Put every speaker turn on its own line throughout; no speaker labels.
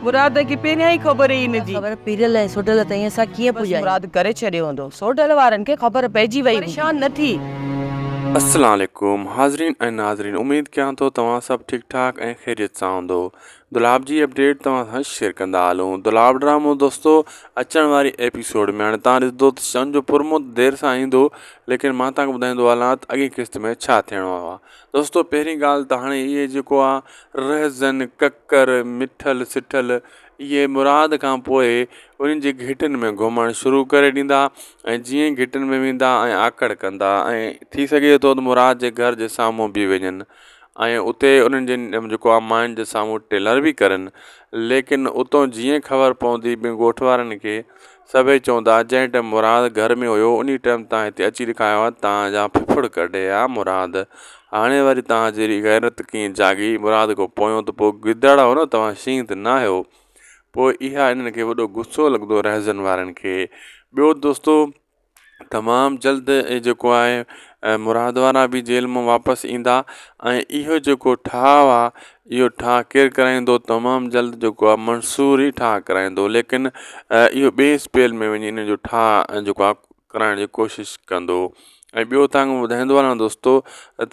مراد کي پهريان ئي خبر هئي ان جي.
خبر پيرل ۽ سوڍل تائين اسان ڪيئن پڄايون.
مراد ڪري ڇڏيو هوندو. سوڍل وارن کي خبر پئجي وئي هوندي. پريشان نه ٿي.
السلام عليڪم حاضرين ۽ ناظرين اميد ڪيان ٿو توهان سڀ ٺيڪ ٺاڪ ۽ خيريت سان هوندو دولاب جي اپڊيٽ توهان سان شيئر ڪندا هلون دولاب ڊرامو دوستو اچڻ واري ايپيسوڊ ۾ هاڻي توهان ڏسندو ته سن جو پرمو دير سان ايندو ليڪن مان توهان کي ٻڌائيندو هلان ته اڳين قسط ۾ ڇا ٿيڻو آهي دوستو پهرين ڳالهه ته هاڻي اهي جيڪو آ رهزن ڪڪر مٺل سٺل اهي مراد کان پوء انهن جي گهٽين ۾ گهمڻ شروع ڪري ڏيندا ۽ جيئن ئي گهٽين ۾ ويندا ۽ آڪڙ ڪندا ۽ ٿي سگهي ٿو ته مراد جي گهر جي سامهون به وڃن ۽ اتي انهن جي جيڪو آ ماين جي سامهون ٽيلر به ڪرن ليڪن اتو جيئن خبر پوندي ٻين ڳوٺ وارن کي سڀئي چوندا جنهن ٽائيم مراد گهر ۾ هيو انهي ٽائيم تان هتي اچي ڏيکايو ها تان جا ڦڦڙ ڪڍي ها مراد هاڻي وري تان جهڙي غيرت ڪيئن جاڳي مراد کان پويون ته پوء گدڙ آهو نه توهان شينهن ته ناهيو پوء اها انهن کي وڏو غصو لڳندو رهزن وارن کي ٻيو دوستو تمام جلد جيڪو آهي مراد وارا به جيل مان واپس ايندا ۽ اهو جيڪو ٺاهه آهي اهو ٺاهه ڪير ڪرائيندو تمام جلد جيڪو آهي منصور ئي ٺاهه ڪرائيندو ليڪن اهو ٻئي اسپيل ۾ وڃي ان جو ٺاهه جيڪو آهي ڪرائڻ جي ڪوشش ڪندو ۽ ٻيو تان کي ٻڌائيندو هلان دوستو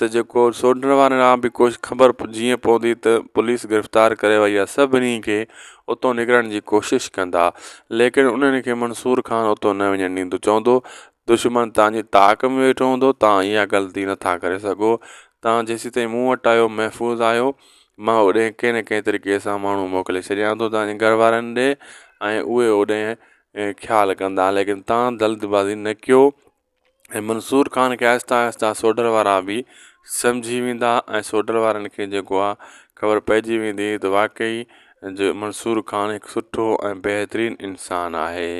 ته جيڪو سوڍن وارن کان به ڪجهه خبر جيئن پوندي ته پوليس گرفتار ڪري وئي آهي سڀني کي اتو نڪرڻ جي ڪوشش ڪندا ليڪن انهن کي منصور خان اتو نه وڃڻ ڏيندو چوندو دشمن تان جي تاڪ ۾ ويٺو هوندو تان اها غلطي نٿا ڪري سگهو تان جيسين تائين مون وٽ آهيو محفوظ آهيو مان اوڏي ڪنهن نه ڪنهن طريقي سان ماڻهو موڪلي ڇڏيان ٿو تان جي گهر وارن ڏي ۽ اهي اوڏي خيال ڪندا ليڪن تان جلد بازي نه ڪيو ۽ منصور خان کي آهستي آهستي سوڍر وارا به سمجهي ويندا ۽ سوڍر وارن کي جيڪو آ خبر پئجي ويندي ته واقعي منصور خان هڪ سٺو ۽ بهترين انسان آهي.